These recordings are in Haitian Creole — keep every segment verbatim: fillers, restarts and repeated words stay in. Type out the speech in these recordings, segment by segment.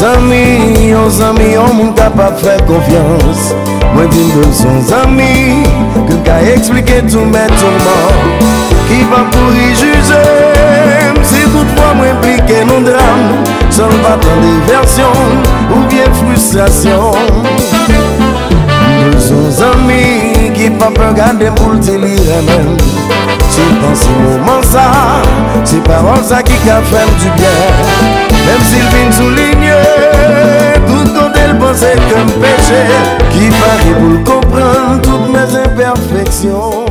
Zanmi, yon zanmi, yon moun kapab fè konfyans. Mwen di m bezwen zanmi, ke m ka eksplike tou mèt tou mò. Ki p ap kouri jije m, si toutfwa mwen enplike nan dram, san l pa tande vèsyon m, oubyen fristrasyon m. M bezwen zanmi, ki p ap pè gade m pou l di li renmen m. Se panse moman sa, se pawòl sa ki ka fè m dibyen. Menm si l vin soulinye tout kote l panse ke m peche, ki pare pou l konprann tout mes imperfections.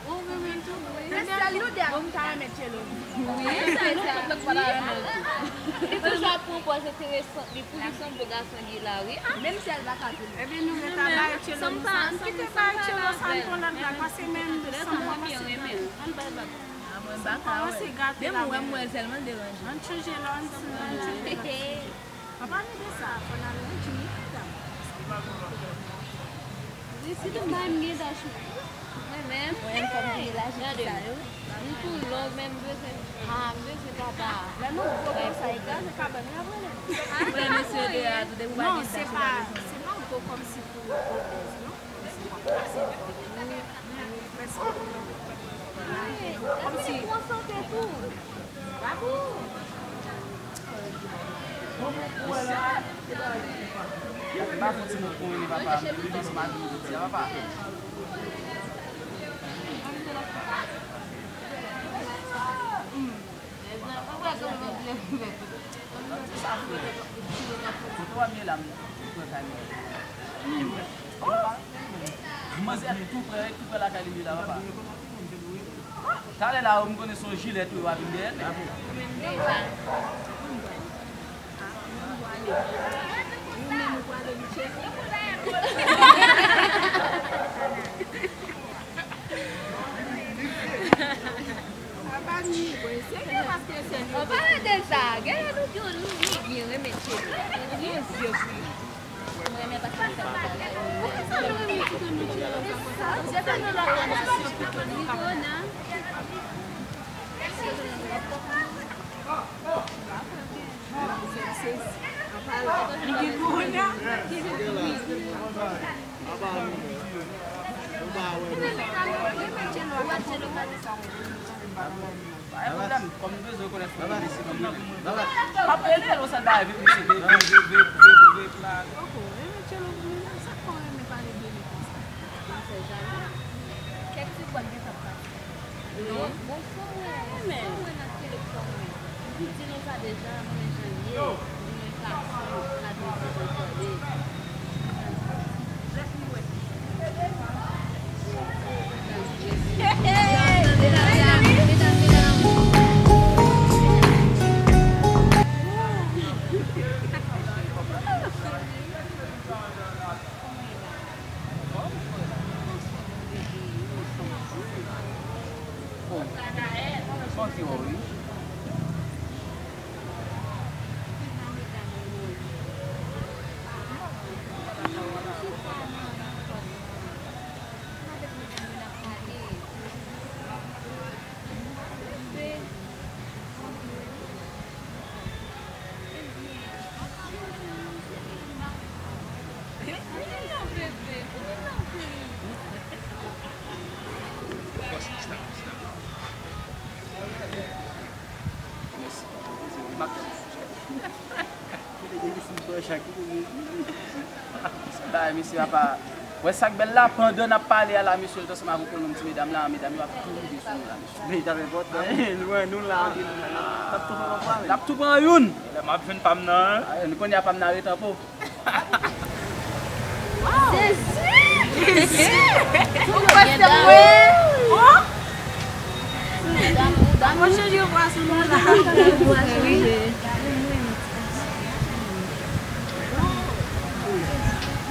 Ou renmen l tou? Wi. Sèl nou de a m ta renmen Tchelo. Wi, sa e sa. Tout lòt pa ta renmen l tou. Li toujou ap pran pòz enteresan li pou li sanble gason li la, wi. Menm si l pa ka tounen. Ebyen, nou mèt a bay Tchelo yon sa. Kite bay Tchelo sa pou lòt la, pase menm san pwa pase. Ann bay lòt. Sa kòmanse gate la. Menm ou wè m wè l sèlman l deranje. Ann chanje lòt, ann chanje lòt. An palan de sa, fò n al nan Jimmy Adam. Wi, si tout bagay m gen dach mwen. Mwen menm. Mwen menm fò m vire laji pou sa yo. M tou long, men m bezwen, ah, m bezwen papa. Lè nou gwo konsa, e gaze kabann, n ap rele. Ou wè mesye de a tou, depi w pa gen dach, ou pa bezwen. Non, se pa, se pa gwo kòmsi pou gwo bèz, non. Kòmsi. Ba fon ti moun konyen papa, li panse m ap vin jodi a, papa. Kote w ap ye la, m pran kay mwen. Manzè tou prè, tou prè lakay li ye la, papa. Talè la, m konnen se yon jilèt wi w ap vin dèyè l. An palan de sa, genlè nou di nou, nou byen renmen Tchelo. Bondye wi. Pa gen pwoblèm, kòm nou bezwen rekonèt fòk nou rele. M ap rele l, yon sèl bagay, vip, vip, vip, vip, vip, vip, vip la. Poko, renmen Tchelo pou mwen, sa k fè w renmen pale de li konsa? Sa fè jalou. Kèk ti bwat gen tan pase. Non. Bon, bon, sa w wè, sa w wè nan telefòn mwen. M di nou sa deja, mwen jan l ye, li menm gason, pa bezwen kontrole. Bay, mesye, apa, wè sa k bèl la, pandan n ap pale a la, mesye, l t ansanm avèk yon nonm ti medam la, medam yo ap tou rive sou nou la, mesye. Medam enpòtan, wi, nou la, antre nou la, l ap tou pran yon. L ap tou pran youn. Lè m ap jwenn pa m nan, en. Kounye a pa m nan ret anpo. Jezi! Jezi! Ou kwè se mwen? Oh! Avanse yo vwa sou nou la.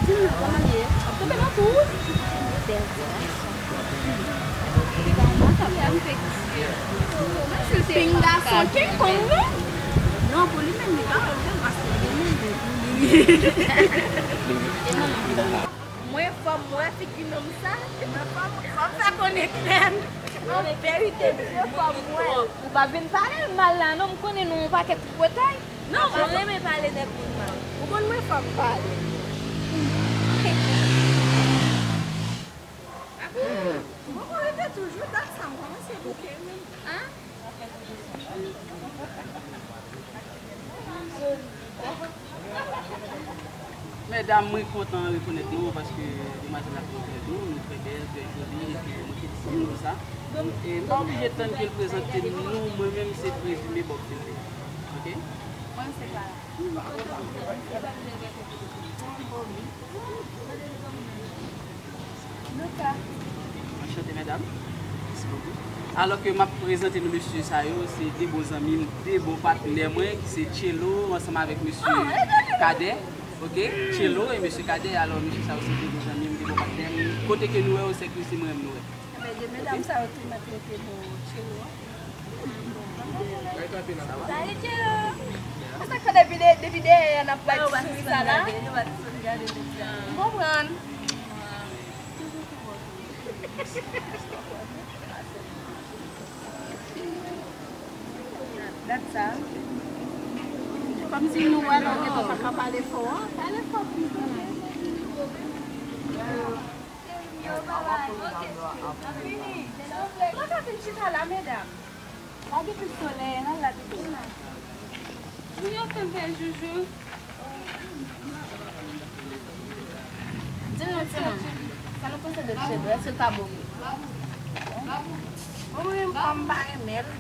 Di m non, kòman l ye? Ap tonbe nan twou? Ping gason King Kong, wi. Non, pou li menm, li pa wè l tèlman paske li menm, li, li. Mwen fò m wè figi nonm sa, e mwen fò m, fò m fè konnen klè. An verite, Dye fò m wè. Ou pa vin pale l mal la non, m konnen nou yon pakèt tripotay. Non, mwen renmen pale nèg moun mal. Ou konn mwen fò m pale. Mwen konn rete toujou, dat sa m kòmanse bouke menm. An? Medam, mwen kontan rekonèt nou paske demwazèl la trè bèl, nou trè bèl, trè joli, epi mwen felisite nou pou sa. E m pa oblije tann ke l prezante nou, mwen menm se prezime Bob Philippe. Oke? Mwen se Clara. Anchante medam. Mèsi bokou. Alò ke m ap prezante nou mesye sa yo, se de bon zanmi m, de bon patnè mwen ki se Tchelo ansanm avèk mesye Kadè. Oke? Tchelo e mesye Kadè, alò mesye sa yo se de bon zanmi m, de bon patnè m. Kote ke nou wè yo, se ke se mwen menm nou wè. Ebyen, de medam sa yo tou mèt rete bò Tchelo a. Salut Tchelo! Konsa k fè depi de, depi dèyè a n ap bay ti souri sa la? M konprann. Gad sa. Kòmsi nou wè lè w gentan pa ka pale fò a. Pale fò plis. Yo, babay, oke. Fini. Silvouplè, nou ka vin chita la, medam. Pa gen plis solèy, n al la pito. Joujoux, kante Joujoux. Di nou, timoun, sa nou panse de Tchelo? Èske l pa bon moun? Bon, mwen menm, kòm m pa renmen l, m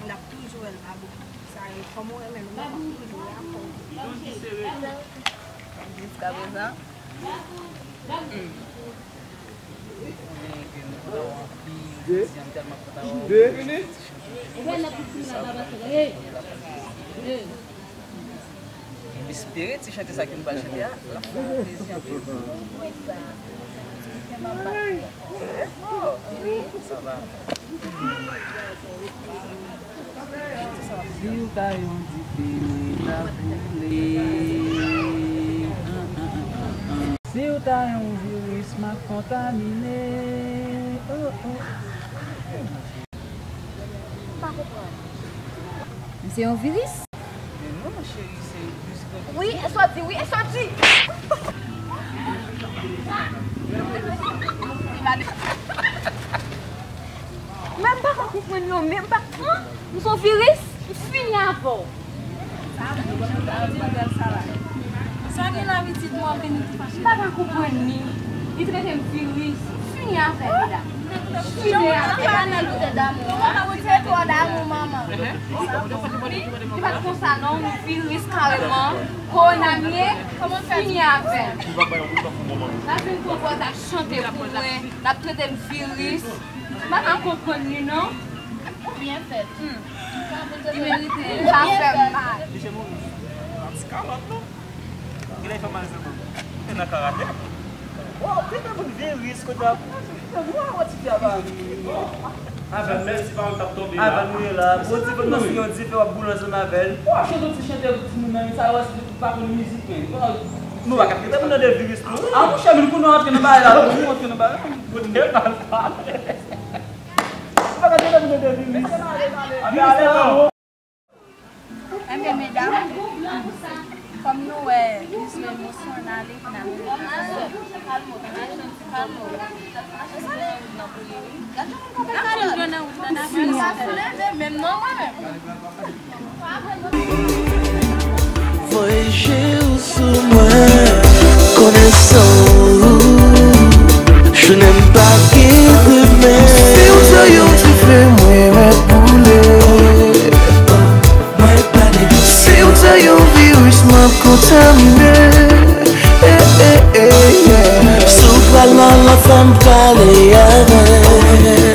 t ap toujou wè l pa bon moun. Sa e, kòm ou renmen l, ou menm w ap toujou wè l pa bon moun. Jiskaprezan. M espere ti chante sa ke nou pral chante a, l ap fè w plezi anpil. Trè fò. Wi, sa va. Si w ta yon dife, mwen ta boule. Si w ta yon viris, m ap kontamine. Oh, oh. M pa konprann. M se yon viris? Men non, cheri, se yon viris. Wi, e sa w di, wi, e sa w di. Men m pa ka konprann yo, men m pa, an? M se yon viris? M fini avè w. Sa gen la pitit mwen vini tou fache. M pa ka konprann li. Li trete m viris. M fini avè l la. M fini avè l. Li pa t konsa non, m viris kareman. Kowona m ye, m fini avè l. L ap vin pran pòz ap chante pou mwen. L ap trete m viris. M pa ka konprann li non. Ou byen fèt. Li merite l. Sa fè m mal. Li fè Moris. Ti kalòt non. Genlè li fè mal sèlman. Li nan karate. Waw, kite moun viris kote ap. Waw, ti fi a pa. Avè m, mèsi pa m t ap tonbe la. Avè m ye la. Bon, ti fè nan yon dife w ap boule ansanm avè l. Waw, chante yon ti chante pou timoun nan, sa yo wè si pa konn mizik men. Nou pa ka kite moun nan de viris non. A monchè, men kounye w antre nan bagay la, nou antre nan bagay la. Kounye w al pale. Ebyen, medam, kòm nou wè, nou sou emosyon, n ale, n ale. Kalme w, kalme w. N ap vin jwenn nan wout nan, n ap vin jwenn nan wout nan, n ap vin jwenn nan wout nan. Menm non, mwen menm. Voye je w sou mwen, konnen san ou, jounen m pa gen demen. Si w se yon dife, mwen mèt boule. Si w se yon viris, m ap kontamine. Eh, eh, eh, yeah. Si w pral mal, fè m pale avè w.